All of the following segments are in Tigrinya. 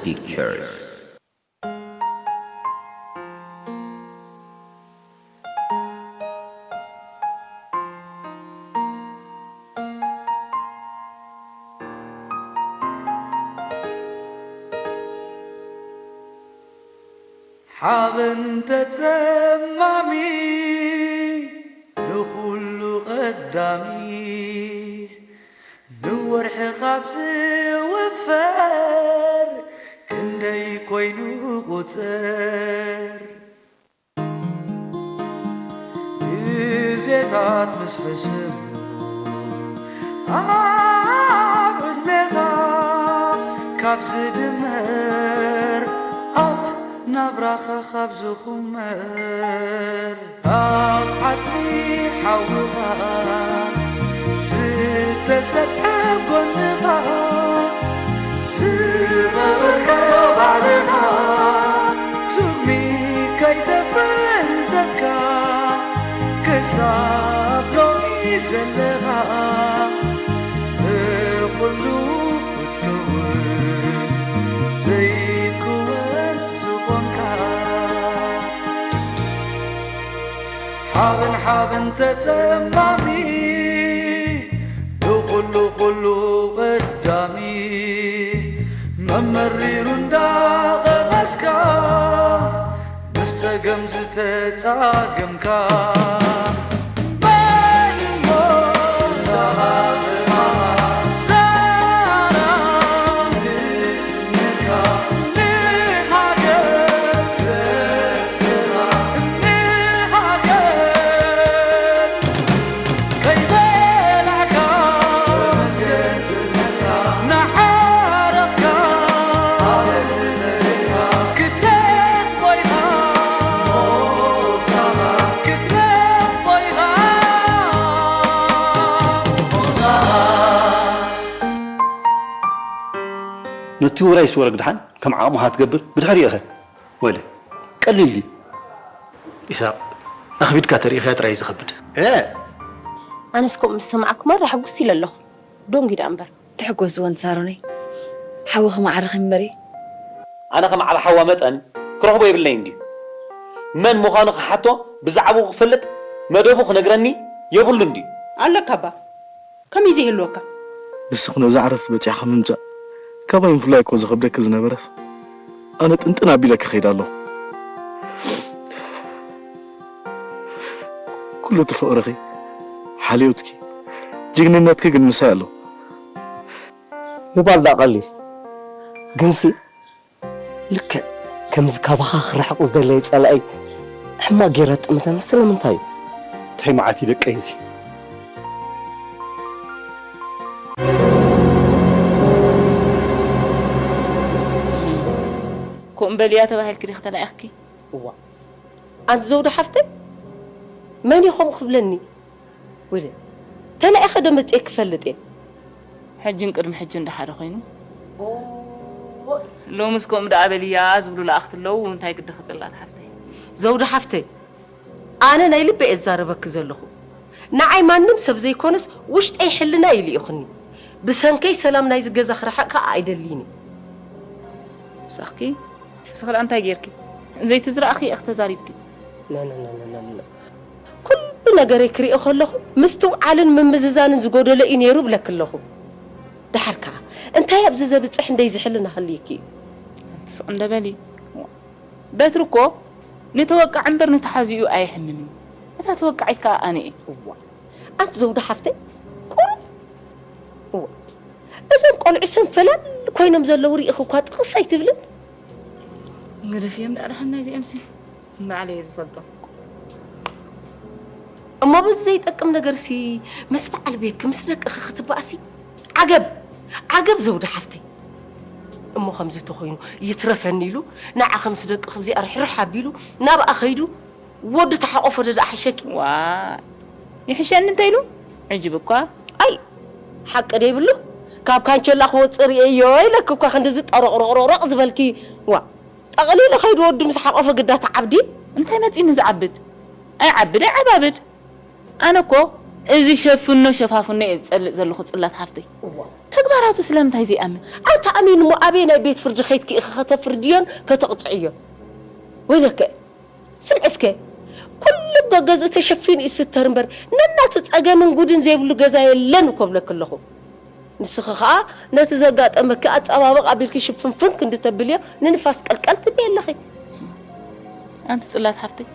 Pictures. ሓበን ተጸማሚ ንኹሉ ቀዳሚ ንወርሒ ካብ ዝውፈር ክንደይ ኮይኑ ቁጽር ግዜታት ምስ ሕስብ ኣብ ዕድሜኻ ካብ ዝድመር ኣብ ናብራኻ ካብ ዝኹመር ኣብ ዓጽሚ ሓውኻ ዝተሰጥሐ ጎንኻ ዝቐበርከዮ ባዕልኻ ስሚ ከይተፈንተትካ ክሳብ ሎሚ ዘለኻ ብኹሉ ክትከውን ዘይክወን ዝኾንካ ሓበን ሓበን ተጸማሚ ንኹሉ ኩሉ ቀዳሚ መመሪሩ እንዳቐመስካ ምስ ጸገም ዝተጻገምካ መን እሞ እንዳቐመማ ዛራ ንስነካ ንሃገር ዘስራ ንሃገር ከይበላዕካ ንዓረቕካ ክትነኽ ኮይንካ ክትነኽ ኮይንካ ነቲ ውራይ ስወረግ ደሓን ከም ዓቕምኻ ትገብር ብድሕሪኡ ኢኸ ወለ ቀሊል ድዩ? ኢሳቕ ኣኽቢድካ ተሪኢኻያ ጥራይ እዩ ዝኸብድ። እ ኣነስ ከምኡ ምስ ሰማዕኩ ማራ ሕጉስ ኢለ ኣለኹ። ዶንጊ ደኣ እምበር። ትሕጎስዎ ንሳሮነይ ሓዊ ክማዕርኽ እምበሪ። ኣነ ከም ዓቢ ሓዋ መጠን ክረኽቦ የብለይን ድዩ? መን ምዃኑ ክሓቶ ብዛዕባኡ ክፈልጥ መደቡ ክነግረኒ የብሉን ድዩ? ኣለካ እባ። ከመይ ዘይህልወካ? ንስኺ ነዛ ዕረፍቲ በጺሕካ ምምጻእ ካባይ ምፍላይ እኮ ዝኸብደኪ ዝነበረስ ኣነ ጥንጥን ኣቢለ ክኸይድ ኣለኹ። ኩሉ እቲ ፍቕርኺ፣ ሓልዮትኪ፣ ጅግንነትኪ ግን ምሳይ ኣሎ። ምባል ደኣ ቀሊል ግንሲ ልክዕ ከምዚ ካባኻ ክርሕቕ ዝደለየ ጸላኢ ሕማቕ ጌረ ጥምተኒ ስለምንታይ እዩ? እንታይ መዓት እዩ ደቀይ እዚ? ከምኡ በልያ ተባሂልኪ ዲኺ ተላኢኽኪ? እዋ ኣንቲ ዘውዲ ሓፍተይ መን እዩ ከምኡ ክብለኒ? ወደ ተላኢኸ ዶ መጽኤ ክፈልጥ እየ? ሕጅን ቅድሚ ሕጅን ደሓደ ኮይኑ። ሎምስ ከምኡ ደኣ በልያ ዝብሉ ለኣኽቲ ኣለዉ፣ እንታይ ግድኺ ጽላት ሓፍተይ? ዘውዲ ሓፍተይ፣ ኣነ ናይ ልበይ እዛረበኪ ዘለኹ። ንዓይ ማንም ሰብ ዘይኮነስ ውሽጠይ ሕልናይ እዩ ልኢኹኒ። ብሰንከይ ሰላም ናይዚ ገዛ ክርሕቕ ከኣ ኣይደልይን እየ። ምሳኽኪ እስኺ ደኣ እንታይ ጌርኪ? ዘይትዝራእኺ ኢኺ ተዛሪብኪ። ነነነነነ። ኩሉ ነገረይ ክሪኦ ከለኹ ምስትውዓልን ምምዝዛንን ዝጎደሎ እዩ ነይሩ እብለኪ ኣለኹ። ደሓር ከኣ እንታይ ኣብዚ ዘብጽሕ እንደይ ዝሕልና ሃልይኪ እዩ። ኣንቲ ስቕ እንደ በሊ። በትሪ እኮ ንተወቃዒ እምበር ንተሓዚኡ ኣየሕምምን እዩ። እታ ተወቃዒት ከኣ ኣነ እየ። እዋ ኣንቲ ዘውዲ ሓፍተይ ቁሩብ እዋ እዞም ቆልዑ ሰንፈላል ኮይኖም ዘለዉ ርኢኺ እኳ ጥቕስ ኣይትብልን። ግደፍዮም ደኣ ደሓን ናይዚኦምሲ ንባዕለይ እየ ዝፈልጦም። እሞ በዚ ዘይጠቅም ነገርሲ ምስ በዓል ቤትኪ ምስ ደቅኺ ክትበኣሲ? ዓገብ! ዓገብ ዘውዲ ሓፍተይ! እሞ ከምዚ ተኾይኑ ይትረፈኒ ኢሉ ንዓኺ ምስ ደቅኺ ብዚኣ ርሕርሕ ኣቢሉ ናብኣ ከይዱ ወዲ ተሓቆፎ ዶ ደኣ ሓሸኪ? ዋይ ይሕሸኒ እንተ ኢሉ ዕጅብ እኳ። ኣይ ሓቂ ደይብሉ ካብ ካንቸላ ክወፅእ ርእየዮ ኢለኪ እኳ ክንድዚ ጠሮቕሮቕሮቕሮቕ ዝበልኪ ዋ ጠቕሊሉ ከይዱ ወዱ ምስ ሓቆፈ ግዳ ተዓብዲ። እንታይ መፂኒ ዝዓብድ? ኣይዓብድ ኣይዓባብድ። ኣነ እኮ እዚ ሸፍኖ ሸፋፍኖ እየ ዝፀልእ ዘለኹ ፅላት ሓፍተይ። እዋ ተግባራቱ ስለምንታይ ዘይኣምን? ኣንተ ኣሚን እሞ ኣበይ ናይ ቤት ፍርዲ ከይድኪ ኢኺ ከተፍርድዮን ከተቕጽዕዮን? ወይለከ፣ ስምዒ እስከ፣ ኩሉ እኮ ገዝኡ ተሸፊኑ ይስተር እምበር፣ ነናቱ ጸገምን ጉድን ዘይብሉ ገዛ የለን እኮ እብለኪ ኣለኹ። ንስኺ ኸኣ ነቲ ዘጋጠመኪ ኣጸባበቕ ኣቢልኪ ሽፍንፍን ክንዲ ተብልዮ፣ ንንፋስ ቀልቀል ትብሊ ኣለኺ። ኣንቲ ጽላት ሓፍተይ፣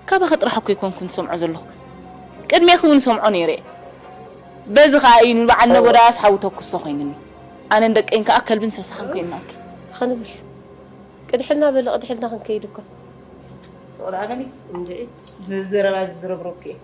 ካባኺ ጥራሕ እኮ ኣይኮንኩን ዝሰምዖ ዘለኹ። ቅድሜኺ እውን ሰምዖ ነይረ እየ። በዚ ኸኣ እዩ ንበዓል ነጎዳያስ ሓዊ ተኩሶ ኮይንኒ። ኣነን ደቀይን ከኣ ከልብን ሰሳሕን ኮይንናኪ። ኸንብል። ቅድሕልና በሊ፣ ቅድሕልና ክንከይድ እኮ። ጾራ በሊ። እንድዒ። ንዘረባ ዝዝረብረኩ እየ።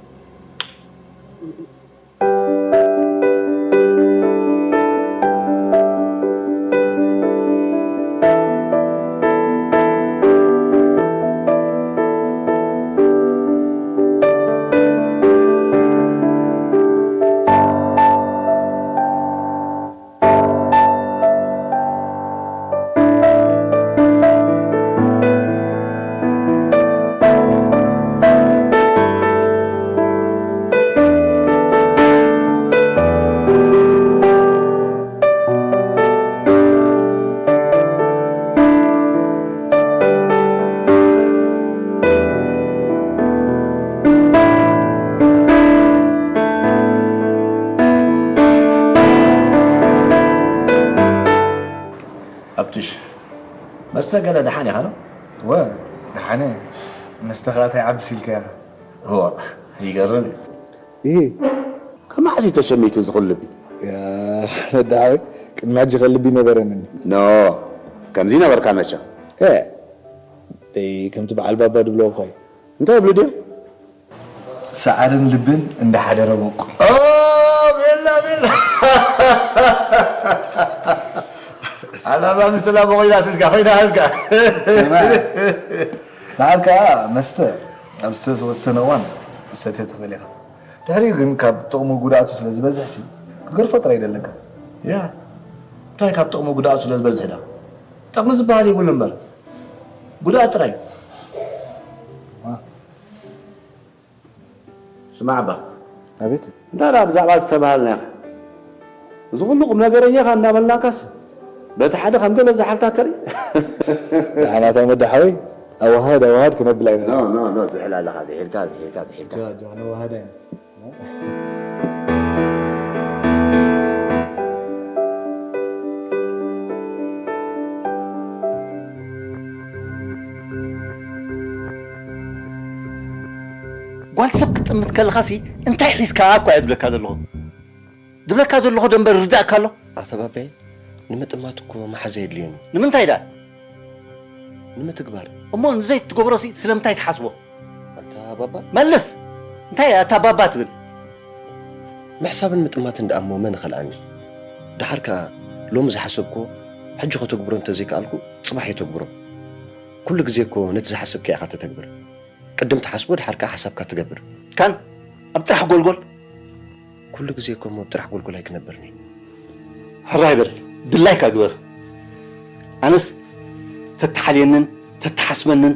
ኣብትሽ፣ መስተ ገለ ደሓን ኢኻ ዶ? እወ፣ ደሓነ። መስተ ኸኣ እንታይ ዓብስ ኢልካያ? እወ፣ ይገርም እዩ። ይሄ ከመዓስ እዩ ተሸሚቱ እዚ ኹሉ ልቢ? ያ፣ ወዲ ሓወይ፣ ቅድሚ ሕጂ ከ ልቢ ነበረኒ? ኖ፣ ከምዚ ነበርካ መቸም። እ፣ ደይ፣ ከምቲ በዓል ባባ ድብሎ እኮ እዩ። እንታይ ይብሉ ድዮም? ሰዓርን ልብን እንዳሓደረ በቁ። ኦ፣ ቤላ፣ ቤላ። ኣዛ፣ ኣዛ ምስላ በቑ ኢላ ስልካ ኮይና ሃልካ። ንዓካ መስተ ኣብ ዝተወሰነ እዋን ሰትዮ ትኽእል ኢኻ። ድሕሪኡ ግን ካብ ጥቕሙ ጉድኣቱ ስለ ዝበዝሕ ሲ፣ ክገርፎ ጥራይ ይደለካ። ያ፣ እንታይ ካብ ጥቕሙ ጉድኣቱ ስለ ዝበዝሕ ዶ? ጥቕሚ ዝበሃል የብሉ እምበር፣ ጉድኣት ጥራይ። ዋ። ስማዕ እባ። ኣቤት። እንታይ ደኣ ብዛዕባ ዝተባሃልና ኢኻ? እዚ ኩሉ ቁም ነገረኛኻ እናበልናካስ፣ በቲ ሓደ ከም ገለ ዝሓልታት ተርኢ። ደሓናታ መዳ ሓወይ፣ ኣወሃድ፣ ኣወሃድ ክነብላ ኢና። ኖ፣ ኖ፣ ኖ፣ ዝሕል ኣለኻ፣ ዝሒልካ፣ ዝሒልካ፣ ዝሒልካ። ጃ፣ ጃ፣ ነወሃዳ ኢና። ጓል ሰብ ክትጥምት ከለኻሲ እንታይ ሒዝካ እኳ እየ ዝብለካ ዘለኹ። ዝብለካ ዘለኹ ደንበር ርዳእካ ኣሎ? ኣተ ባባየ፣ ንምጥማት እኮ መሓዛ የድልየኒ። ንምንታይ ደኣ? ንምትግባር። እሞ ንዘይትገብሮሲ ስለምንታይ ትሓስቦ? ኣታ ባባ። መልስ! እንታይ ኣታ ባባ ትብል? ምሕሳብን ምጥማትን ደኣ እሞ መን ይኸልኣኒ? ደሓር ከኣ ሎሚ ዝሓሰብክዎ ሕጂ ከተግብሮ እንተዘይከኣልኩ ጽባሕ የተግብሮ። ኩሉ ግዜ እኮ ነቲ ዝሓሰብካዮ ኢኻ ተተግብር። ቅድም ትሓስቦ፣ ደሓር ከኣ ሓሳብካ ትገብር። ካን ኣብ ጥራሕ ጎልጎል። ኩሉ ግዜ እኮ እሞ ኣብ ጥራሕ ጎልጎል ኣይክነብርን እየ። ሕራይ በል፣ ድላይካ ግበር። ኣነስ ተተሓልየንን ተተሓስበንን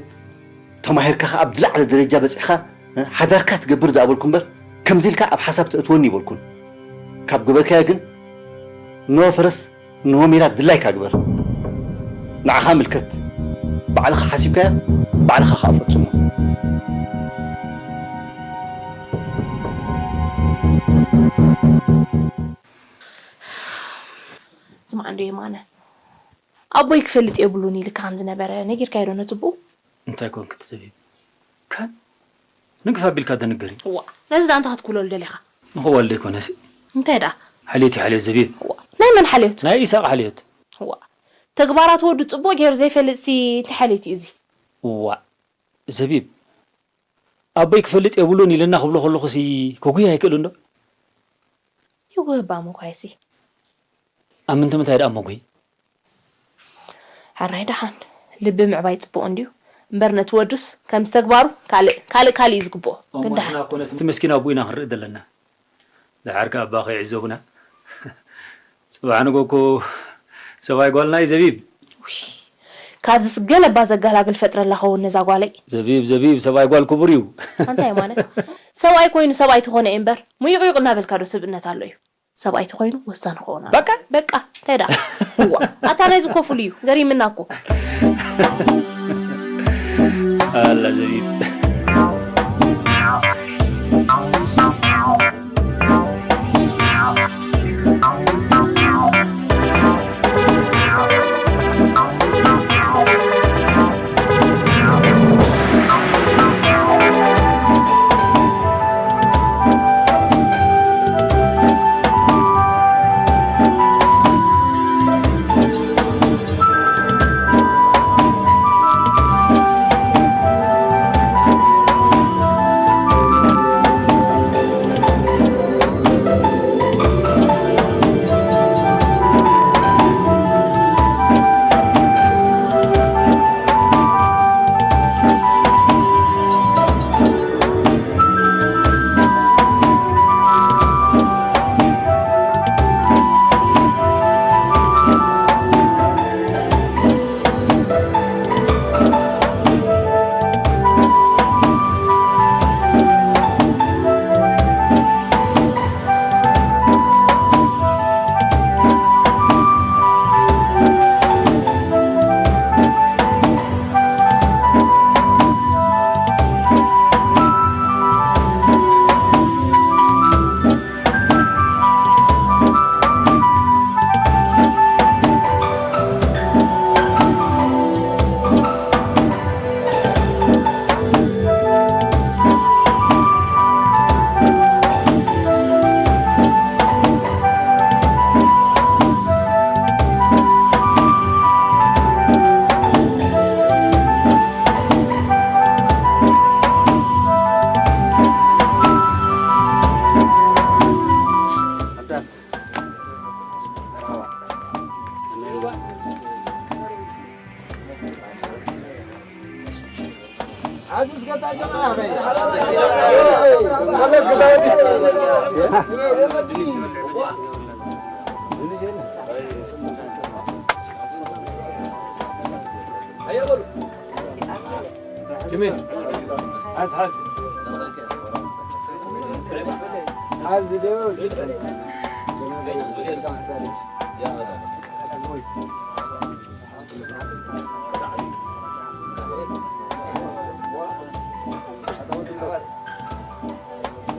ተማሂርካ ከኣ ኣብ ዝለዓለ ደረጃ በጺሕካ፣ እ፣ ሓዳርካ ትገብር ዝኣበልኩ እምበር፣ ከምዚ ኢልካ ኣብ ሓሳብ ተእትወኒ ይበልኩን። ካብ ገበርካዮ ግን፣ እንሆ ፈረስ፣ እንሆ ሜዳ ድላይካ ግበር። ንዓኻ ምልከት። ባዕልኻ ሓሲብካዮ፣ ባዕልኻ ከኣ ፈጽሞ። ስማዕ እንዶ የማነ፣ ኣቦይ ክፈልጥ የብሉን ኢልካ ከም ዝነበረ ነጊርካዮ ዶ ነቲ ኣቦኡ? እንታይ ኮንክ ትዘብይብ? ካን ንግፍ ኣቢልካ ደንገሪ። እዋ፣ ነዚ ደኣ እንታይ ክትኩለሉ ደሊኻ? ንኸዋልደ ኣይኮነሲ። እንታይ ደኣ? ሓልዮት እዩ ሓልዮት ዘቢብ። እዋ፣ ናይ መን ሓልዮት? ናይ ኢሳቕ ሓልዮት። እዋ፣ ተግባራት ወዱ ጽቡቕ ገይሩ ዘይፈልጥሲ እንታይ ሓልዮት እዩ እዚ? እዋ፣ ዘቢብ፣ ኣቦይ ክፈልጥ የብሉን ኢለና ክብሎ ከለኹሲ ከጉሂ ኣይክእልን ዶ? ይጉህባ ምኳይሲ። ኣብ ምንታይ ምንታይ ደኣ መጉሂ? ሕራይ ደሓን፣ ልቢ ምዕባይ ጽቡቕ እንድዩ። እምበር ነቲ ወዱስ ከምዚ ተግባሩ ካልእ፣ ካልእ፣ ካልእ እዩ ዝግብኦ። እሞ ግን ደሓን። ንሕና እኮ ነቲ ምስኪን ኣቦ ኢና ክንርኢ ዘለና። ደሓር ከኣ ኣባኺ ይዕዘቡና። ጽባሕ ንጎ እኮ ሰብኣይ ጓልና እዩ ዘቢብ። ውይ፣ ካብዚስ ገለ እባ ዘገላግል ፈጥረላ ኸውን ነዛ ጓለይ። ዘቢብ፣ ዘቢብ፣ ሰብኣይ ጓል ክቡር እዩ። ኣንታ የማነ፣ ሰብኣይ ኮይኑ ሰብኣይ ትኾነ እየ እምበር፣ ሙዩቕዩቕ እናበልካ ዶ ስብእነት ኣሎ እዩ? ሰብኣይ ተኾይኑ ወሳኒ ክኸውን ኣለዎ። በቃ? በቃ፣ እንታይ ደኣ? እዋ፣ ኣታ ናይዚ ኮፍሉ እዩ፣ ገሪምና እኮ። ኣላ ዘቢብ።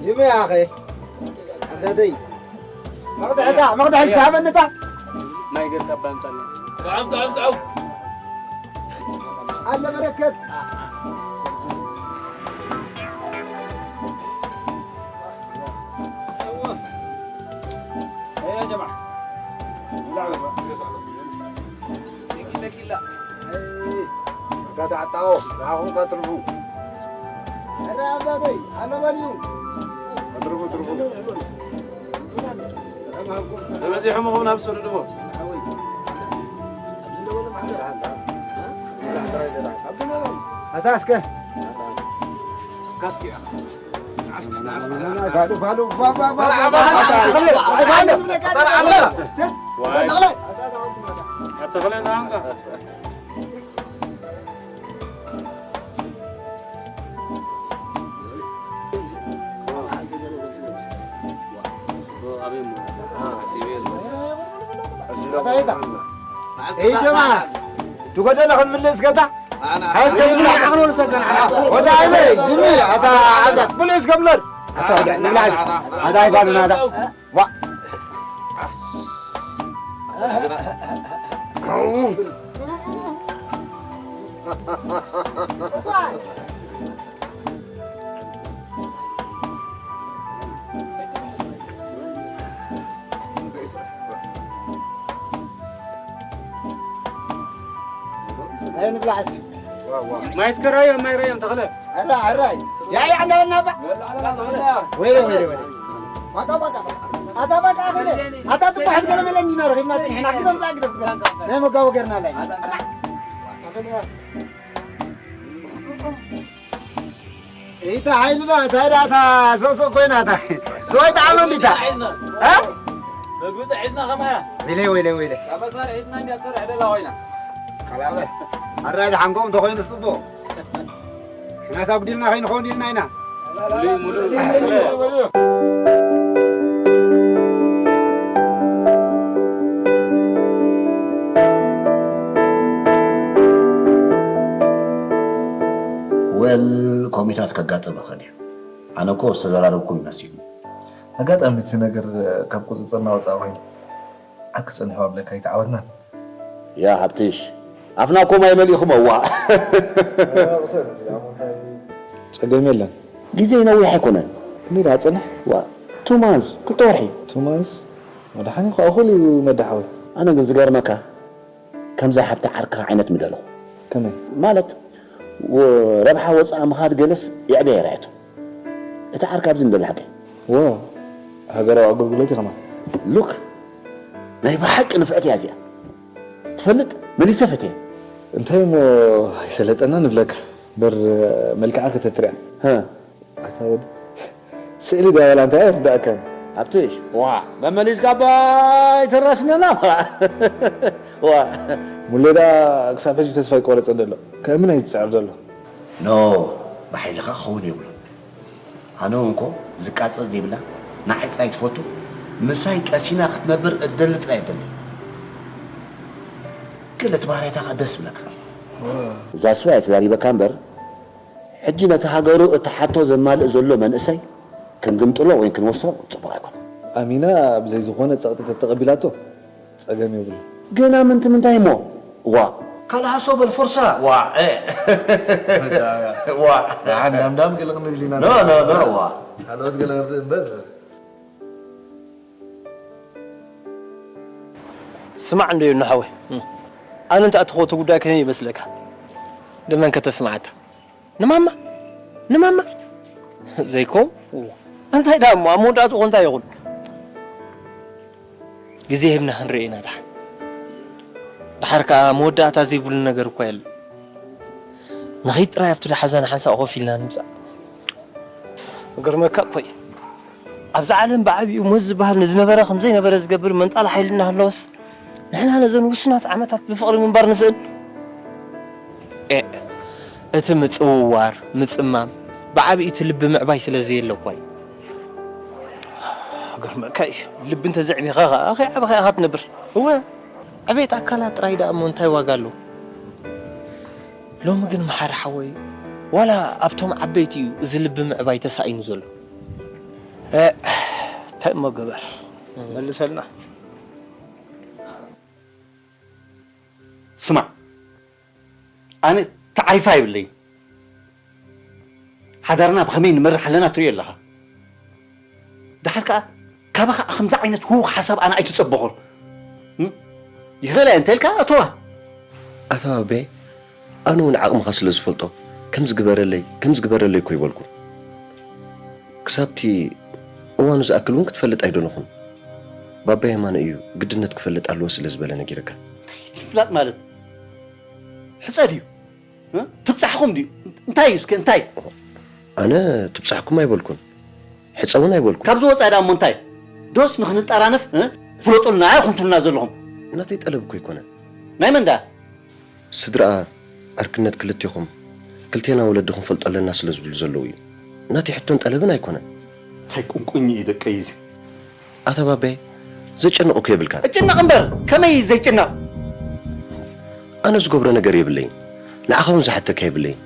ጅሚ ኣኸ ኣዳደይ መቕድሕታ መቕድሕ ዝሃበንታ ማይ ገርካ ባምጣና። ጥዑም፣ ጥዑም፣ ጥዑም። ኣለ በረከት። ኣታ ተዓጣዎ፣ ንዓኹም ከትርፉ። ኧረ ኣባተይ፣ ኣለ በልዩ። ኣትርፉ፣ ትርፉ። ተበዚሑ ምኹም ናብ ሰዱ ድሞ። ኣታ እስከ። ካስኪ። ባዶ፣ ባዶ፣ ባ፣ ባ፣ ባ፣ ባ፣ ባ፣ ባ፣ ባ፣ ባ፣ ባ፣ ዋይ። ኣታ ተኽለ ናንካ። ኣታ ይታ። ኤይ ጀማ፣ ትጎደለ ክንምልስ ገታ? ሃይስ ከብላ። ወዳ ኢለ፣ ጅሚ፣ ኣታ ዓዳት፣ ብልዕስ ከብሎን። ኣታ ወዳ፣ ንብላዕስ። ኣታ ይባሉ ናታ። ዋ። ኣይ ንብላዕ እስኪ። ማይ እስከ ራዮም፣ ማይ ራዮም ተኽለ። ኣራ፣ ኣራይ። ያ፣ ያ፣ ኣና፣ ኣና፣ ባ። ወይለ፣ ወይለ፣ ወይለ። ባቃ፣ ባቃ፣ ባቃ። ኣታ ባቃ፣ ኣታ ጽቡሕ ገለ መለ እንዲና ረኺብና ጽኒሕና። ግደም፣ ግደም፣ ግደም። ናይ መጋቦ ገርና ላይ። ኣታ፣ ኣታ፣ ኢታ ሓይሉና፣ እንታይ ደኣ እታ ሶሶ ኮይና፣ እታ ሰወይ ጠዓመ እንዲታ? እ? ምግቢ ጥሒዝና ከማያ። ወይለ፣ ወይለ፣ ወይለ። ካብ መሳርሒትና እንዲያ ትሰርሕ ደላ ኮይና። ካላበ፣ ኣራይ ደሓንኩም እንተኾይኑ ጽቡቕ። ሕናስ ኣጉዲልና ከይንኸውን ኢልና ኢና። ሙሉእ፣ ሙሉእ። ኩነታት ከጋጥም ይኽእል እዩ። ኣነ እኮ ዝተዘራረብኩም ይመስል። ኣጋጣሚ እቲ ነገር ካብ ቁፅፅርና ወፃኢ ኮይኑ ዓርኪ ፀኒሕዋ ብለካ ኣይተዓወትናን። ያ ሃብትሽ፣ ኣፍና እኮ ማይ መሊእኹም። እዋ። ጸገም የለን። ግዜ ነዊሕ ኣይኮነን። ክንደይ ደኣ ጸንሕ? ዋ፣ ቱ ማንስ፣ ክልተ ወርሒ። ቱ ማንስ? መድሓኒ እኮ እኹል እዩ መዳሓዊ። ኣነ ግን ዝገርመካ፣ ከምዛ ሓብቲ ዓርክኻ ዓይነት ምደለኹ። ከመይ? ማለት፣ ወ-፣ ረብሓ ወጻኢ ምኻድ ገለስ የዕብያ ይረኣየቶ። እቲ ዓርኪ ኣብዚ እንደለ ሓቀይ። ዎ፣ ሃገራዊ ኣገልግሎት እዩ ከማን። ሉክ፣ ናይ ብሓቂ ንፍዕቲ እያ እዚኣ። ትፈልጥ፣ መሊሰ ፈትየ። እንታይ እሞ ኣይሰለጠና ንብለካ። በር መልክዓ ከተትርያ። ሃ። ኣታ ወዲ፣ ስእሊ ዳበላ እንታይ ኣይርዳእካን። ኣብትሽ፣ ዋ፣ መመሊስካ ባይ ተራስነና። ዋ። ሙሌ ደኣ ክሳብ ሕጂ ተስፋ ኣይቆረጸን ዘሎ። ከእምን ኣይዝጽዕር ዘሎ። ኖ፣ ብሓይልኻ ክኸውን የብሉን። ኣነ እውን እኮ ዝቃጸጽ ዘይብላ ንዓይ ጥራይ ትፈቱ፣ ምሳይ ቀሲና ክትነብር እትደሊ ጥራይ እትደሊ። ገለ እቲ ባህርያታ ከኣ ደስ ይብለካ። እዛ ስዋ እየ ተዛሪበካ እምበር፣ ሕጂ ነቲ ሃገሩ እቲ ሓቶ ዘማልእ ዘሎ መንእሰይ ክንግምጥሎ ወይ ክንወስዶ ጽቡቕ ኣይኮነን። ኣሚና ብዘይ ዝኾነ ጸቕጢ ተተቐቢላቶ ጸገም የብሉ። ገና ምንቲ ምንታይ እሞ? ዋ። ካልእ ሃሶ በል ፎርሳ። ዋ፣ እ። ዋ። ደሓን ዳምዳም ገለ ክንብል ኢና። ኖ፣ ኖ፣ ኖ፣ ዋ። ካልኦት ገለ ንርኢ እምበር። ስማዕ እንዶ ዮና ሓወይ። እም። ኣነ እንተ ኣተኸወ እቲ ጉዳይ ከመይ ይመስለካ? ንመን ከተስምዓታ? ንማማ? ንማማ? ዘይኮ? እንታይ ደኣ እሞ ኣብ መወዳእትኡ እንታይ ይኹን? ግዜ ሂብና ክንርኢ ኢና ደሓን። ደሓር ከኣ መወዳእታ ዘይብሉ ነገር እኳ የለን። ንኸይድ ጥራይ ኣብቲ ሓዘን ሓንሳእ ኮፍ ኢልና ንምጻእ። ክገርመካ እኮ እዩ። ኣብዛ ዓለም ብዓቢኡ ሞት ዝበሃል ንዝነበረ ከም ዘይነበረ ዝገብር መንጣሊ ሓይሊ እናሃለወስ፣ ንሕና ነዘን ውሱናት ዓመታት ብፍቕሪ ምንባር ንስእን? ኤእ፣ እቲ ምጽውዋር፣ ምጽማም፣ ብዓቢኡ እቲ ልቢ ምዕባይ ስለ ዘየለ እኳ እዩ። ክገርመካ እዩ። ልቢ እንተዘዕቢኻ ኸኣ ከይዓበኻ ኢኻ ትነብር። እወ፣ ዕቤት ኣካላት ጥራይ ደኣ እሞ እንታይ ዋጋ ኣለዎ? ሎሚ ግን መሓሪ ሓወይ፣ ዋላ ኣብቶም ዓበይቲ እዩ እዚ ልቢ ምዕባይ ተሳኢኑ ዘሎ። እ፣ እንታይ እሞ ገበር? እም። መልሰልና። ስማዕ፣ ኣነ ተዕሪፋ የብለይን። ሓዳርና ብኸመይ ንመርሕ ኣለና ትሪኦ ኣለኻ። ደሓር ከኣ ካባኻ ከምዚ ዓይነት ህዉኽ ሓሳብ ኣነ ኣይትጸበኹን። እም? ይኽእል እየ እንተ ኢልካ እተዋ። ኣታ ባቤ፣ ኣነ እውን ዓቕምኻ ስለ ዝፈልጦ፣ ከምዚ ግበረለይ፣ ከምዚ ግበረለይ እኮ ኣይበልኩን። ክሳብቲ እዋኑ ዝኣክል እውን ክትፈልጥ ኣይደለኹን። ባባ የማነ እዩ ግድነት ክፈልጥ ኣለዎ ስለ ዝበለ ነጊረካ። እንታይ ምፍላጥ ማለት? ሕጸ ድዩ? እ? ትብጻሕኩም ድዩ? እንታይ እዩ እስከ፣ እንታይ? ኣነ ትብጻሕኩም ኣይበልኩን። ሕጸ እውን ኣይበልኩን። ካብዚ ወጻኢ ደኣ እሞ እንታይ? ዶስ ንኽንጠራነፍ፣ እ? ፍለጡልና ኢኹም ትብሉና ዘለኹም። ናተይ ጠለብ እኮ ኣይኮነን። ናይ መን ደኣ? ስድራኣ ዕርክነት ክልቴኹም፣ ክልቴና ወለዲ ክንፈልጦ ኣለና ስለ ዝብሉ ዘለዉ እዩ። ናተይ ሕቶን ጠለብን ኣይኮነን። እንታይ ቁንቁኝ እዩ ደቀይ እዚ። ኣታ ባባይ፣ ዘጨንቕ እኮ የብልካን። እጭነቕ እምበር፣ ከመይ ዘይጭነቕ? ኣነ ዝገብሮ ነገር የብለይን። ንዓኻ እውን ዝሓተካ የብለይን።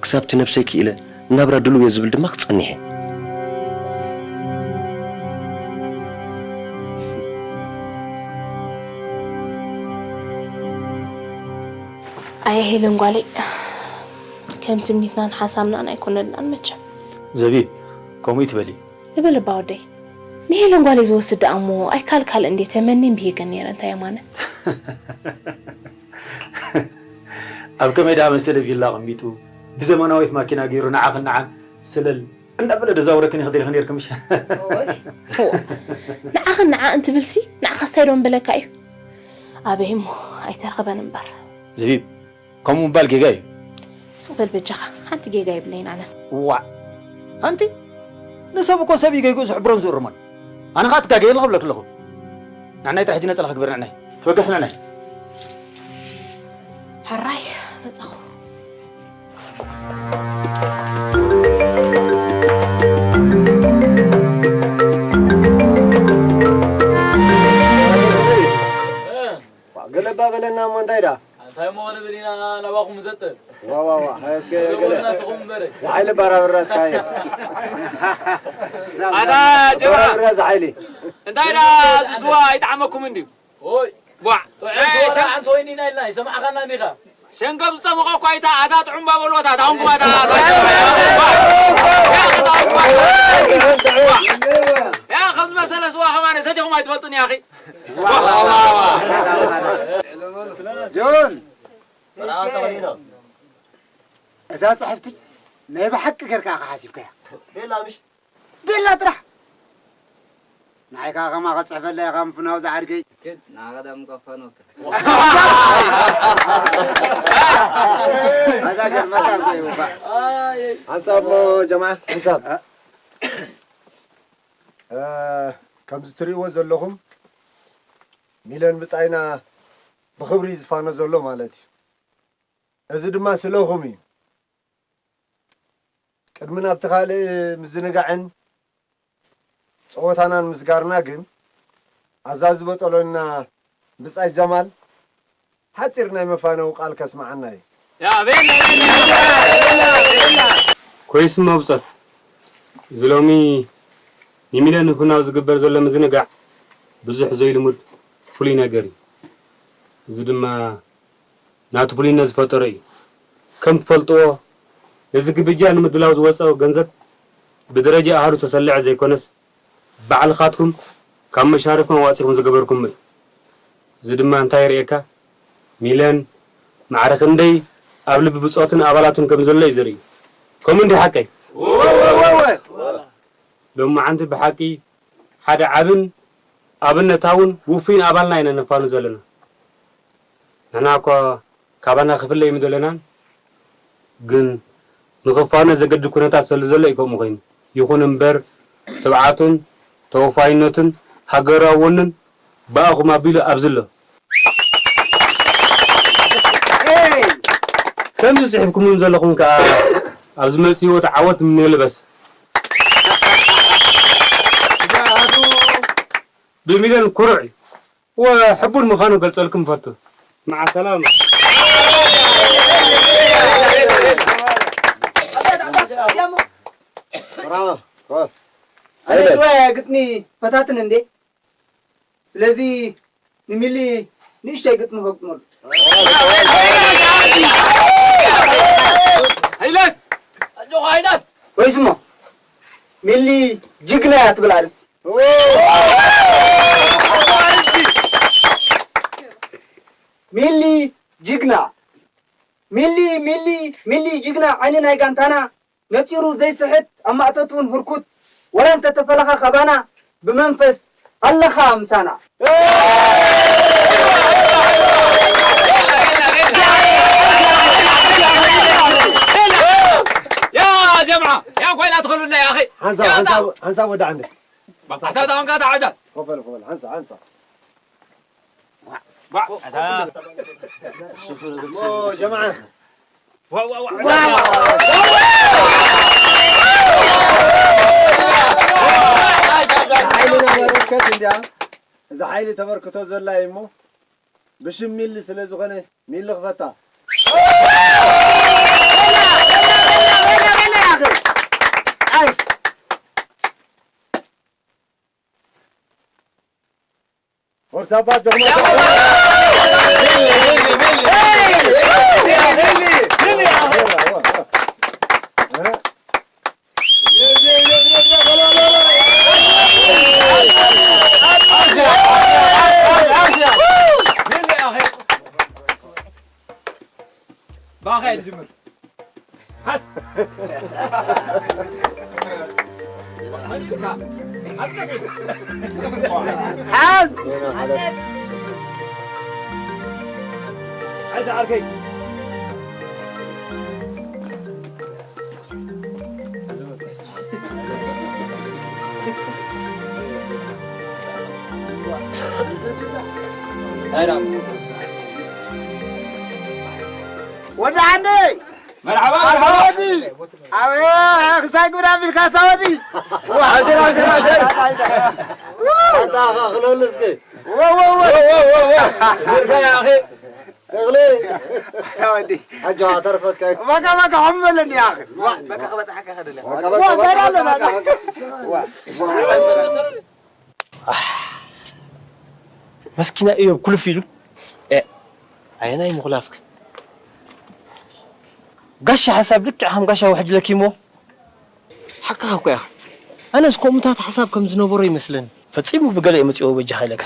ክሳብቲ ነብሰይ ክኢለ ናብራ ድሉው እየ ዝብል ድማ ክጸንሕ እየ። ኣየ ሄለን ጓለይ፣ ከም ትምኒትናን ሓሳብናን ኣይኮነልናን መቸም። ዘቢብ፣ ከምኡ ይትበሊ። ትብል እባ ወደይ። ንሄለን ጓለይ ዝወስድ ደኣ እሞ ኣይካል ካልእ እንዴ ተመኒን ብሄገን ነይረ እንታይ የማነ። ኣብ ከመይ ደኣ መሰለ ቪላ ኣቐሚጡ፣ ብዘመናዊት ማኪና ገይሩ ንዓኽን ንዓን ሰለል እንዳበለ ደዛውረክን ይኽእል ይኽእል ነይርክ ምሽ? ፎእ። ንዓኽን ንዓእን ትብልሲ፣ ንዓኻስ እንታይ ዶ ምበለካ እዩ? ኣበይ እሞ ኣይተርኽበን እምበር። ዘቢብ፣ ከምኡ ምባል ጌጋ እዩ። ስቕ በል በጃኻ፣ ሓንቲ ጌጋ የብለይን ኣነ። ዋእ! ኣንቲ ንሰብ እኮ ሰብ እዩ ገይግኡ ዝሕብሮን ዝእርሞን። ኣነ ኸኣ ትጋገየ ኣለኹ እብለኪ ኣለኹ። ንዕናይ ጥራሕ ሕጂ ነጸላኺ ግበሪ ንዕናይ። ተበገሲ ንዕናይ። ሕራይ መጻኹ። ገለባ በለና እሞ እንታይ ደኣ? እንታይ እሞ ክንብል ኢና ናባኹም ዘተ? ዋ፣ ዋ፣ ዋ፣ እስከ ገለ። ደወልና ስኹም እምበር። ዝሓይሊ ባራብራ እስካ እየ። ኣታ ጀብራ። ባራብራ ዝሓይሊ። እንታይ ደኣ እዚ ስዋ ኣይጠዓመኩም እንድዩ? ኦይ። ቧዕ። ጥዑም ስዋ ሸ- ደኣ እንተ ወይኒና ኢልና፣ ይሰማዕኻና እንዲኻ? ሸንገብ ዝጸመቐ እኳ ኣይታ ኣታ ጥዑም ባበልዎ፣ ኣታ ታሁንኩም ኣታ፣ ኣታ። ያ፣ ከምዚ መሰለ ስዋ ከማን ሰቲኹም ኣይትፈልጡን፣ ያኺ። ጆን፣ መርዓ ተኸዲኖም። እዛ ጽሕፍቲ ናይ ብሓቂ ጌርካ ኢኻ ሓሲብካያ። ቤላ ምሽ? ቤላ ጥራሕ። ንዓይ ከኣ ከማኻ ጽሕፈለይ ኢኻ ምፍናው ዝዓርከይ። እክድ፣ ንዓኻ ደኣ ምቀፋኖካ። ኣዛ ገርመካ እኮ እዩ እባ። ሓንሳብ እሞ ጀማዓ፣ ሓንሳብ። እ፣ ከምዚ ትርእይዎ ዘለኹም ሚለን ብጻይና ብኽብሪ እዩ ዝፋኖ ዘሎ ማለት እዩ። እዚ ድማ ስለኹም እዩ። ቅድሚ ናብቲ ካልእ ምዝንጋዕን ጸወታናን ምስጋርና ግን፣ ኣዛዚ በጠሎና ብጻይ ጀማል ሓጺር ናይ መፋነዊ ቃል ከስምዓና እዩ። ያ፣ ቤላ፣ ቤላ፣ ቤላ፣ ቤላ። ኮይስ እሞ ብጾት፣ እዚ ሎሚ ንሚለን ንፍናው ዝግበር ዘሎ ምዝንጋዕ ብዙሕ ዘይልሙድ ፍሉይ ነገር እዩ። እዚ ድማ ናቱ ፍሉይነት ዝፈጠሮ እዩ። ከም ትፈልጥዎ፣ ነዚ ግብጃ ንምድላው ዝወጸ ገንዘብ ብደረጃ ኣሃዱ ተሰልዐ ዘይኮነስ፣ ባዕልኻትኩም ካብ መሻርፍኩም ኣዋጺኹም ዝገበርኩሞ እዩ። እዚ ድማ እንታይ የርእየካ? ሚለን ማዕረ ክንደይ ኣብ ልቢ ብጾትን ኣባላትን ከም ዘሎ እዩ ዘርኢ። ከምኡ እንዲ ሓቀይ? ሎማዓንቲ ብሓቂ ሓደ ዓብን ኣብነታውን ውፉይን ኣባልና ኢና ነፋኑ ዘለና። ንሕና እኳ ካባና ክፍለ ኣይምደለናን፣ ግን ንኽፋነ ዘገድድ ኩነታት ስለ ዘሎ እዩ ከምኡ ኮይኑ። ይኹን እምበር፣ ትብዓቱን ተወፋይነቱን ሃገራዊ ወንን ብኣኹም ኣቢሉ ኣብዚ ኣሎ። ከምዚ ጽሒፍኩምም ዘለኹም ከኣ ኣብ ዝመጽእ ህይወት ዓወት ንምንልበስ። ብሚልዮን ኩሩዕ እዩ። ወሕቡን ምዃኑ ገልጸልኩም ፈቱ። መዓ ሰላም። ብራቮ። ኮፍ። ኣነ ሽወያ ግጥሚ ፈታትን እንዴ? ስለዚ ንሚሊ ንእሽተይ ግጥሚ ከግጥመሉ። ሃይላት! ኣጆኻ ሃይላት! ወይስ እሞ ሚሊ ጅግና እያ ትብል ኣርእስቲ። ሚሊ ጅግና፣ ሚሊ፣ ሚሊ፣ ሚሊ ጅግና ዓይኒ ናይ ጋንታና፣ ነጺሩ ዘይስሕት ኣብ ማእቶት እውን ህርኩት፣ ወላ እንተ ተፈለኻ ካባና ብመንፈስ ኣለኻ ምሳና። ያ ጀምዓ፣ ያ ኮይና ትኽእሉና ያ ኣኺ። ሓንሳብ፣ ያ ሓንሳብ፣ ሓንሳብ ወደ ዓንዲ። ኣታ ታውን ካታ ዓዳ። ኮፈል፣ ኮፈል፣ ሓንሳብ፣ ሓንሳብ። ጀማዓ። ሓይልና በረከት እንዲያ። እዛ ሓይሊ ተበርክቶ ዘላ እዩ እሞ፣ ብሽም ሚሊ ስለ ዝኾነ፣ ሚሊ ክፈታ። ፎርሳ ኣባ ጆኽና። ባኻ ይጅምር። ሓዝ! ሓዝ ዓርከይ። ወዲ ዓንደይ! መርሓባ፣ መርሓባ። ወዲ! ኣበይ ክሳይ ግብር ኣቢልካ፣ ኣታ ወዲ! ኣብሽር፣ ኣብሽር፣ ኣብሽር። ኣታ ኣኻ ክለሉ እስኪ። ወ፣ ወ፣ ወ። ወ፣ ወ፣ ወ፣ ወ። ዝርጋ፣ ያ ኣኺ። እኽሊ። ወዲ። ኣጆኻ፣ ተርፈካ። በቃ፣ በቃ፣ ሑም በለኒ፣ ያ ኣኺ። ዋ፣ በቃ፣ ክበጽሓካ ከደለ። በቃ፣ በቃ፣ በቃ፣ በቃ፣ በቃ። ዋ። ኣሕ፣ መስኪና እዮብ ኩልፍ ኢሉ። ኤ፣ ኣየናይ ምኹላፍክ? ጋሻ ሓሳብ ልክዕ ከም ጋሻ ውሕጅ ለኪሞ። ሓቅኻ እኮ ኢኻ። ኣነስ ከምኡታት ሓሳብ ከም ዝነበሮ ይመስለኒ። ፈጺሙ ብገለ እዩ መጺኦ በጃኻ ኢለካ።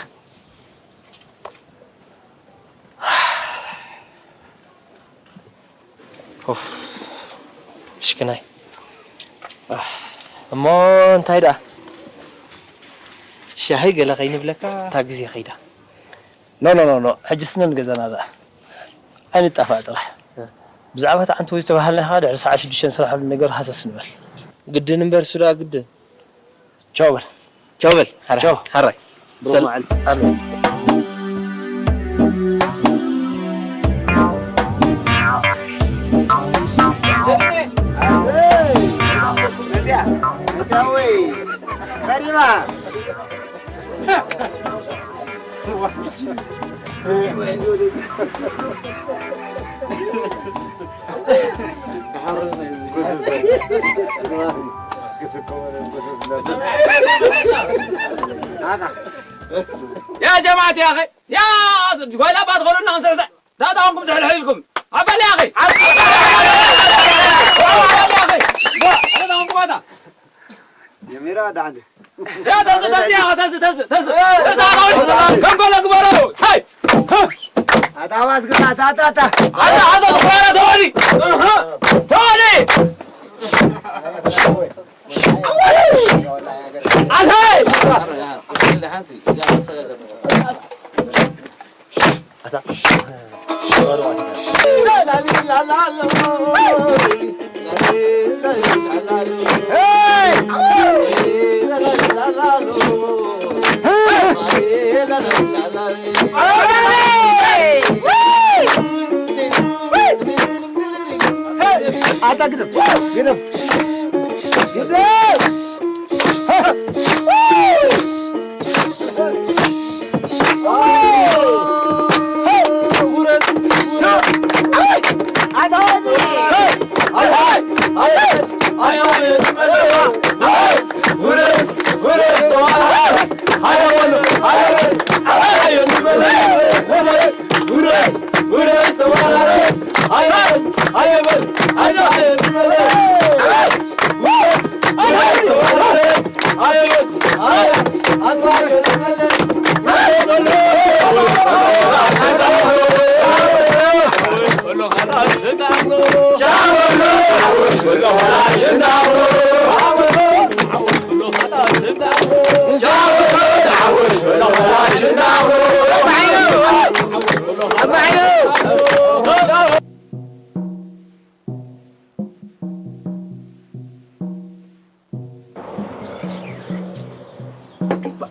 ኡፍ፣ ምሽክናይ። ኣሕ፣ እሞ እንታይ ደኣ? ሻሂ ገለ ከይንብለካ እታ ግዜ ከይዳ። ኖ፣ ኖ፣ ኖ፣ ኖ። ሕጂ ስነን ገዛና ደኣ። ኣይንጣፋእ ጥራሕ። እ። ብዛዕባ እቲ ዓንተቦይ ዝተባህልና ኢኻ ድሕሪ ሰዓት ሽዱሽተ ንስርሐሉ ነገር ሃሰስ ንበል። ግድን እምበር ሱዳ ግድን። ቻው በል። ቻው በል። ሓራይ። ቻው። ሓራይ። ብሩኽ ሰል-፣ መዓልቲ። ኣሜን። መጽያ። መጽያ ወይ። ከሪማ። يا جماعة يا أخي، يا ويلة بادخلوا لنا نسرسع. لا، لا، هم زحلحين لكم. عفل يا أخي. عفل يا أخي. لا، لا، هم كمان. يا ميرا، ده عندي. يا تز، تز يا أخي، تز، تز، تز. تز يا أخي. كم قول أكبر أبو؟ ساي. هذا عواز قطع، تا، تا، تا. هذا، هذا الصغير تولي. أها. تولي. عفل. ኣታ ግደፍ፣ ግደፍ፣ ግደፍ።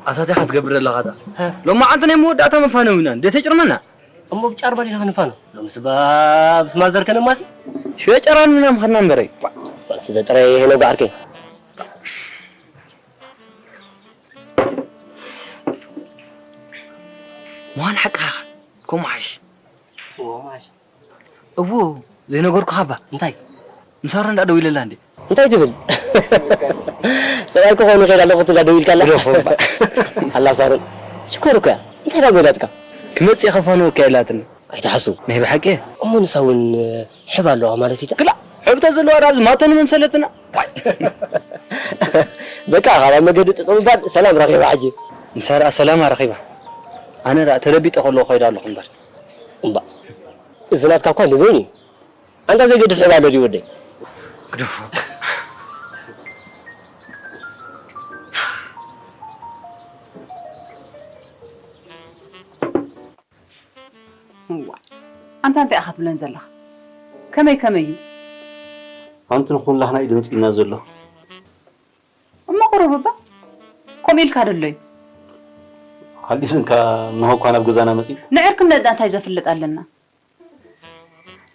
ኣሳቲኻ ትገብር ዘለኻ ዳ? ሎማዓንቲ ናይ መወዳእታ መፋነዊና፣ እንዴ ተጭርመና? እሞ ብጫር ባሊና ክንፋነው። ሎምስ ባ-፣ ብስማ ዘርከነ ማሲ? ሽወ ጨራን ምናም ኸድና እምበረይ። ስለ ጥራይ ሄኖ ጋርኬ። መዋን ሓቅኻ፣ ከምኡ ሓሽ። እዎ፣ ዘይነገርኩኻ እባ። እንታይ? ንሳራ እንዳደዊለላ እንዴ? እንታይ ትብል? ሰብኣይ ክኾኑ ከይዳ ኣለኹ ትብላ ደዊልካላ? ግደፎ እባ። ኣላ ሳሮን። ሽኮር እኮ እያ። እንታይ ዳ ጎዳትካ? ክመጽእ ከፋንወካ ኢላትኒ። ኣይትሓሱ። ናይ ብሓቂ? እሞ ንሳ እውን ሕብ ኣለዋ ማለት እዩ። ክላ፣ ሕብተ ዘለዋ ዳብዚ ማቶኒ መምሰለትና። በቃ፣ ካብ ኣብ መገዲ ጥጥው ምባል ሰላም ረኺባ ሕጂ። ንሳ ደኣ ሰላማ ረኺባ። ኣነ ደኣ ተለቢጠ ከለኹ ከይዳ ኣለኹ እምበር። እምባ፣ እዚ ናትካ እኳ ልበይን እዩ። ኣንታ ዘይገድፍ ዕባለ ድዩ ወደይ? ግደፎ። እዋ፣ ኣንታ እንታይ ኢኻ ትብለን ዘለኻ? ከመይ ከመይ እዩ? ኣንቲ ንኹላህና እዩ ደንጺና ዘሎ። እሞ ቁሩብ እባ፣ ከምኡ ኢልካ ደሎ እዩ። ሃሊስንካ እነሆ እኳ ናብ ገዛና መጺኡ። ንዕርክነት ደኣ እንታይ ዘፍልጥ ኣለና?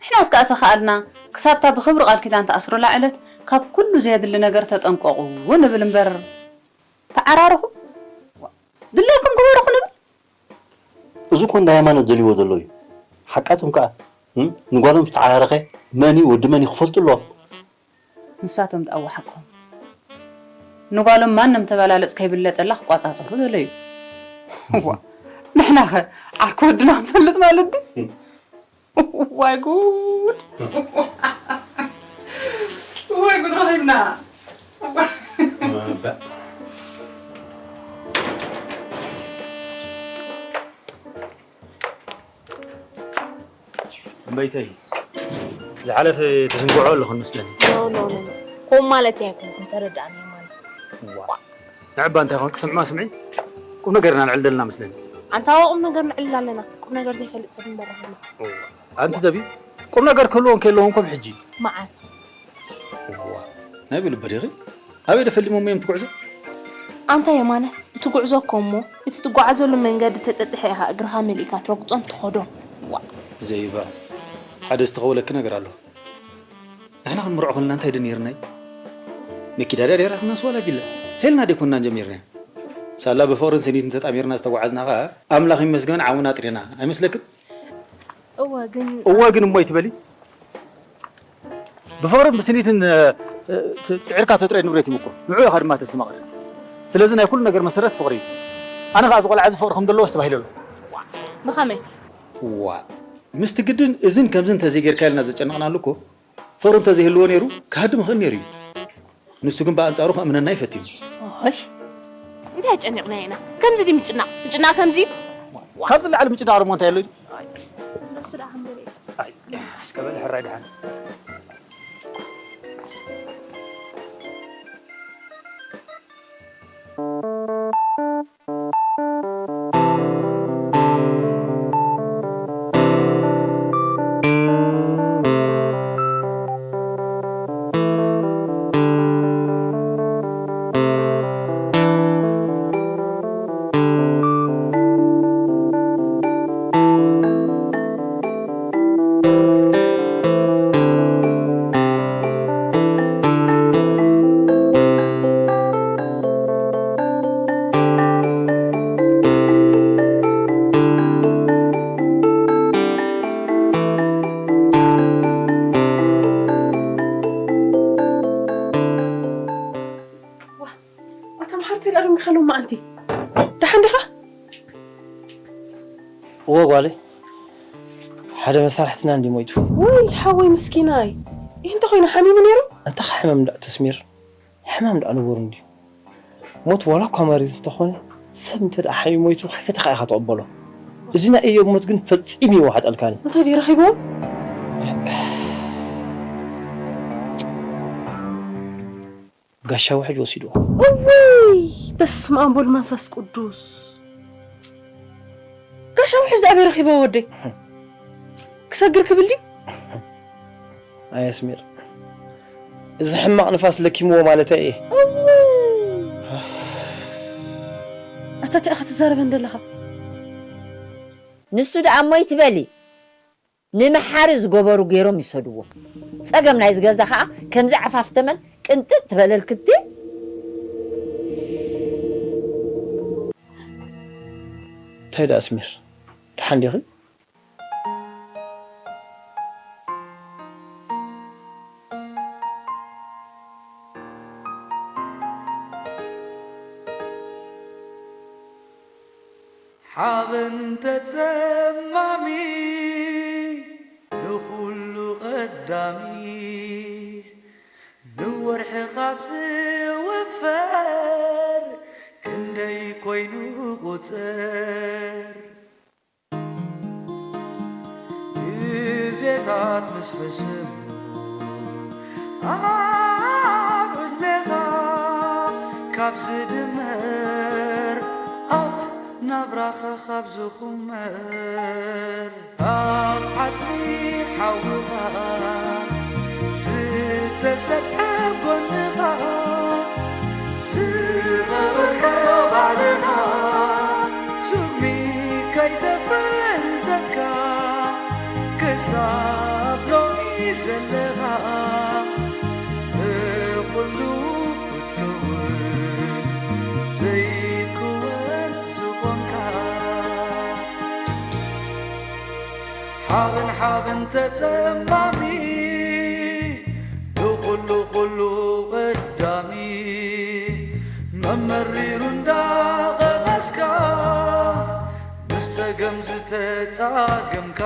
ንሕናስ ከኣ ተኸኣልና፣ ክሳብታ ብኽብሪ ቃል ኪዳን ትኣስሩላ ዕለት፣ ካብ ኩሉ ዘየድሊ ነገር ተጠንቀቑ ንብል እምበር፣ ተዓራርኹ፣ ድላይኩም ግበሩ ክንብል? እዚ እኮ እንዳ ሃይማኖት ደልይዎ ዘሎ እዩ። ሓቃቶም ከኣ፣ እም፣ ንጓሎም ዝተዓራረኸ መን እዩ ወዲ መን እዩ ክፈልጡ ኣለዎም። ንሳቶም ደኣ ሓቆም። ንጓሎም ማንም ተበላለጽ ከይብለጸላ ክቋጻጸሩ ደለዩ። እዋ፣ ንሕናኸ ዓርኪ ወድና ክንፈልጥ ማለት ድዩ? ዋይ ጉድ! ዋይ ጉድ ረኺብና! እምበይተይ ዝሓለፈ ትዝንግዖ ኣለኹን መስለኒ። ኖ ኖ ኖ ከምኡ ማለት ኣይኮንኩን ተረዳእኒ ማለት። ዋ ንዕባ እንታይ ኾንክ ስምዕማ ስምዒ ቁም ነገርና ንዕል ዘለና መስለኒ። ኣንታ ዋ ቁም ነገር ንዕል ኣለና ቁም ነገር ዘይፈልጥ ሰብ እምበር ረኺብና። ኣንቲ ዘቢ ቁም ነገር ክህልዎ እንከለዎ እንኮም ሕጂ መዓስ ዋ ናይ ብልቢ ዲኺ ኣበይ ዶ ፈሊሞሞ እዮም ትጉዕዞ? ኣንታ የማነ እቲ ጉዕዞ እኮ እሞ እቲ ትጓዓዘሉ መንገዲ ተጠጥሐ ኢኻ እግርኻ መሊእካ ትረግጾን ትኸዶን ዋእ። ዘይባ ሓደ ዝተኸወለኪ ነገር ኣሎ። ንሕና ክንምርዖ ከለና እንታይ ዶ ነይርና እዩ? መኪዳ ድያ ነይራትናስ ዋላ ቪላ? ሄልና ዶ ኣይኮንናን ጀሚርናዮ? ሳላ ብፍቕርን ስኒትን ተጣሚርና ዝተጓዓዝና ኸኣ ኣምላኽ ይመስገን ዓውና ኣጥሪና ኣይመስለክን? እወ ግን እወ ግን እሞ ኣይትበሊ። ብፍቕርን ብስኒትን ጽዒርካ ተጥረይ ንብረት ይምቁር ንዑ ኢኻ ድማ ተስተማቕር ስለዚ ናይ ኩሉ ነገር መሰረት ፍቕሪ እዩ ኣነ ከዓ ዝቆልዓ እዚ ፍቕሪ ከም ዘለዎ ኣስተባሂለ ኣሎ ብኸመይ ዋ ምስቲ ግድን እዝን ከምዚ እንተዘይጌርካ ኢልና ዘጨነቕናሉ እኮ ፍቕሪ እንተዘይህልዎ ነይሩ ክሃድም ይኽእል ነይሩ እዩ ንሱ ግን ብኣንጻሩ ከእምነና እዩ ፈቲኑ። እሽ እንታይ ኣጨኒቕናዮ ኢና ከምዚ ድዩ ምጭናቕ ምጭናቕ ከምዚ እዩ። ካብዚ ንላዕሊ ምጭናቕ ደሞ እንታይ ኣሎ ድዩ? ነብሱ ደኣ ከም ገለ እዩ። ኣይ እስከ በል ሕራይ ደሓን። ኣታ መሓርተይ ደኣ ደንጊኻ ሎሚ ኣንቲ ደሓን ዲኻ? እወ ጓለይ ሓደ መሳርሕትና እንዲ ሞይቱ። ውይ ሓወይ ምስኪናይ ይህ እንተ ኾይኑ ሓሚሙ ነይሩ? ኣንታ ሓመም ዳእ ተስሚር ሕማም ደኣ ንቡር እንድዩ። ሞት ዋላ እኳ መሪር እንተኾነ ሰብ እንተ ደኣ ሓሚሙ ሞይቱ ሓፊትኻ ኢኻ ትቕበሎ። እዚ ናይ እዮብ ሞት ግን ፈጺሙ ይወሓጠልካን እዩ። እንታይ ድዩ ረኺብዎ? ጋሻ ውሕጅ ወሲድዎ። እውይ በስመ ኣብ ወወልድ መንፈስ ቅዱስ። ጋሻ ውሕጅ ኣበይ ረኺብዎ ወደይ? ክሰግር ክብል ድዩ? ኣየ ኣስሚር እዚ ሕማቕ ንፋስ ለኪምዎ ማለተይ እየ። እውይ ኣታ እንታይ ኢኻ ትዛረበን ዘለኻ? ንሱ ደኣ እሞ ይትበሊ ንምሓሪ ዝገበሩ ገይሮም ይሰድዎ። ጸገም ናይዚ ገዛ ኸኣ ከምዚ ዓፋፍ ተመን ቅንጥጥ ትበለልክቲ። እንታይ ደኣ ኣስሚር ደሓን ዲኺ? ሓበን ተጸማሚ ንኹሉ ቐዳሚ ንወርሒ ካብ ዝውፈር ክንደይ ኮይኑ ቁጽር ግዜታት ምስ ሕስም ኣብ ዕድሜኻ ካብ ዝድመር ኣብ ናብራኻ ካብ ዝኹመር ኣብ ዓጽሚ ሓውኻ ዝተሰፍሐ ጎንኻ ዝቐበርካዮ ባዕልኻ ሱሚ ከይተፈንተትካ ክሳብ ሎሚ ዘለኻ ብኹሉ ክትከውን ዘይትክወን ዝኾንካ። ሓበን ሓበን ተጸማሚ፣ ንኹሉ ኩሉ ቀዳሚ፣ መመሪሩ እንዳቐመስካ፣ ምስ ጸገም ዝተጻገምካ።